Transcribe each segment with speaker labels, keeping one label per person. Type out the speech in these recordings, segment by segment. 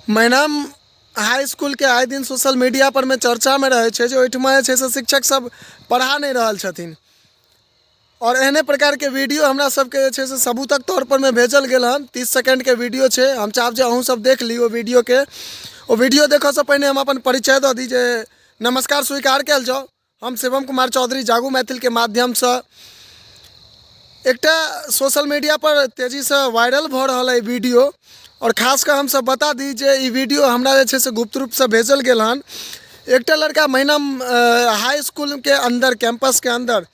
Speaker 1: मैनाम हाई इसकुलके आइ दिन social media परमे चर्चामे रहै छै जे ओहिठमा जे छै से शिक्षक सब पढ़ा नहि रहल छथिन आओर एहने प्रकारके वीडियो हमरा सबके जे छै से सबूतक तौर परमे भेजल गेल हन 30 सेकेंडके वीडियो छै। हम चाहब जे अहूँ सब देख ली ओ वीडियोके। ओ वीडियो देखऽसँ पहिने हम अपन परिचय दऽ दी जे नमस्कार स्वीकार कयल जाउ। हम शिवम कुमार चौधरी जागू मैथिलके माध्यमसँ एकटा सोशल मीडिया पर तेजीसँ वायरल भऽ रहल अइ वीडियो आओर खास कऽ हमसब बता दी जे ई वीडियो हमरा जे छै से गुप्त रूपसँ भेजल गेल हन। एकटा लड़का महिना हाई इसकुलके अन्दर कैंपसके अन्दर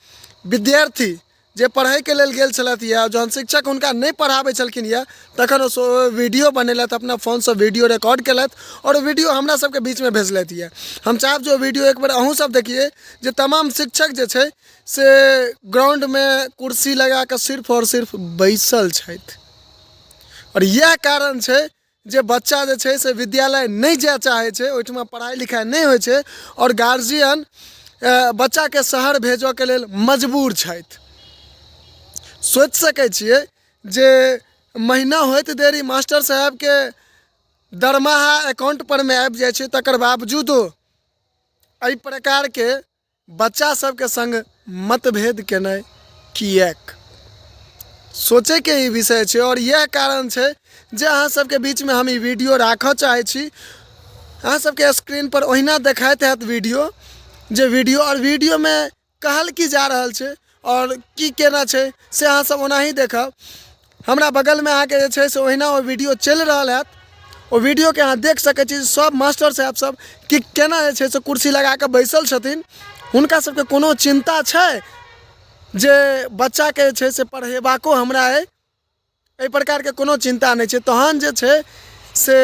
Speaker 1: विद्यार्थी जे पढ़ैके लेल गेल छलथि यऽ, जहन शिक्षक हुनका नहि पढ़ाबै छलखिन यऽ तखन ओ वीडियो बनेलथि, अपना फोनसँ वीडियो रिकॉर्ड केलथि आओर ओ वीडियो हमरा सबके बीचमे भेजलथि यऽ। हम चाहब जे ओ वीडियो एक बेर अहूँ सब देखियै जे तमाम शिक्षक जे छै से ग्राउंडमे कुर्सी लगाकऽ सिर्फ आओर सिर्फ बैसल छथि आओर इएह कारण छै जे बच्चा जे छै से विद्यालय नहि जाय चाहै छै, ओहिठमा पढ़ाइ लिखाइ नहि होइ छै आओर गार्जियन बच्चाके शहर भेजऽके लेल मजबूर छथि। सोचि सकै छियै जे महीना होइत देरी मास्टर साहेबके दरमाहा अकाउंट परमे आबि जाइ छै, तकर बावजूदो एहि प्रकारके बच्चा सबके सङ्ग मतभेद केनाइ किएक, सोचैके ई विषय छै। आओर इएह कारण छै जे अहाँ सबके बीचमे हम ई वीडियो राखऽ चाहै छी। अहाँ सबके स्क्रीनपर ओहिना देखाइत हैत वीडियो, जे वीडियो आओर वीडियोमे कहल की जा रहल छै आओर की केना छै से अहाँ सब ओनाही देखब। हमरा बगलमे अहाँके जे छै से ओहिना ओ वीडियो चलि रहल हैत। ओ वीडियोके अहाँ देख सकै छी, सब मास्टर साहेब सब कि केना जे छै से कुर्सी लगाकऽ बैसल छथिन। हुनका सबके कोनो चिन्ता छै जे बच्चाके जे छै से पढ़ेबाको हमरा अइ, एहि प्रकारके कोनो चिन्ता नहि छै। तहन जे छै से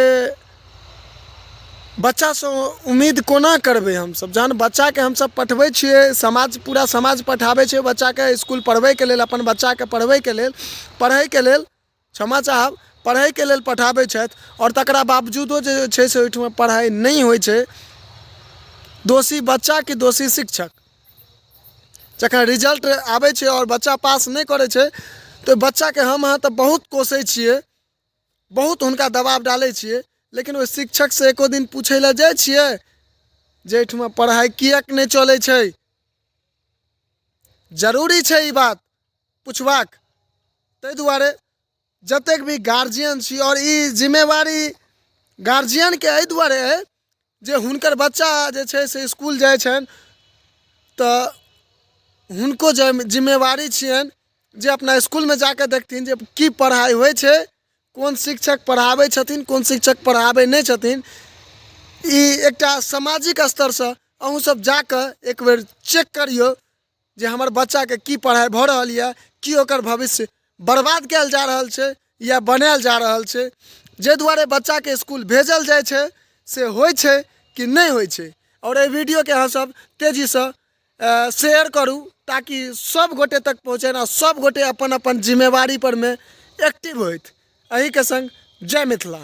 Speaker 1: बच्चासँ उम्मीद कोना करबै हमसब, जहन बच्चाके हमसब पठबै छियै, समाज पूरा समाज पठाबै छै बच्चाके इसकुल पढ़बैके लेल, अपन बच्चाके पढ़बैके लेल, पढ़ैके लेल, क्षमा चाहब, पढ़ैके लेल पठाबै छथि आओर तकरा बावजूदो जे छै से ओहिठमा पढ़ाइ नहि होइ छै। दोषी बच्चा कि दोषी शिक्षक? जखन रिजल्ट आबै छै आओर बच्चा पास नहि करै छै तऽ ओहि बच्चाके हम अहाँ तऽ बहुत कोसै छियै, बहुत हुनका दबाव डालै छियै, लेकिन ओहि शिक्षकसँ एको दिन पूछै लए जाइ छियै जे एहिठमा पढ़ाइ किएक नहि चलै छै? जरूरी छै ई बात पुछबाक। ताहि दुआरे जतेक भी गार्जियन छी, आओर ई जिम्मेवारी गार्जियनके एहि दुआरे अइ जे हुनकर बच्चा जे छै से इसकुल जाइ छनि तऽ हुनको जिम्मेवारी छियनि जे अपना इसकुलमे जाकऽ देखथिन जे की पढ़ाइ होइ छै, कोन शिक्षक पढ़ाबै छथिन, कोन शिक्षक पढ़ाबै नहि छथिन। ई एकटा सामाजिक स्तरसँ अहूँ सब जाकऽ एक बेर चेक करियौ जे हमर बच्चाके की पढ़ाइ भऽ रहल यऽ, की ओकर भविष्य बर्बाद कयल जा रहल छै या बनायल जा रहल छै, जाहि दुआरे बच्चाके इसकुल भेजल जाइ छै से होइ छै कि नहि होइ छै। आओर एहि वीडियोके अहाँ सब तेजीसँ शेयर करू ताकि सब गोटे तक पहुँचनि आ सब गोटे अपन अपन जिम्मेवारी परमे एक्टिव होथि। एहिके सङ्ग जय मिथिला।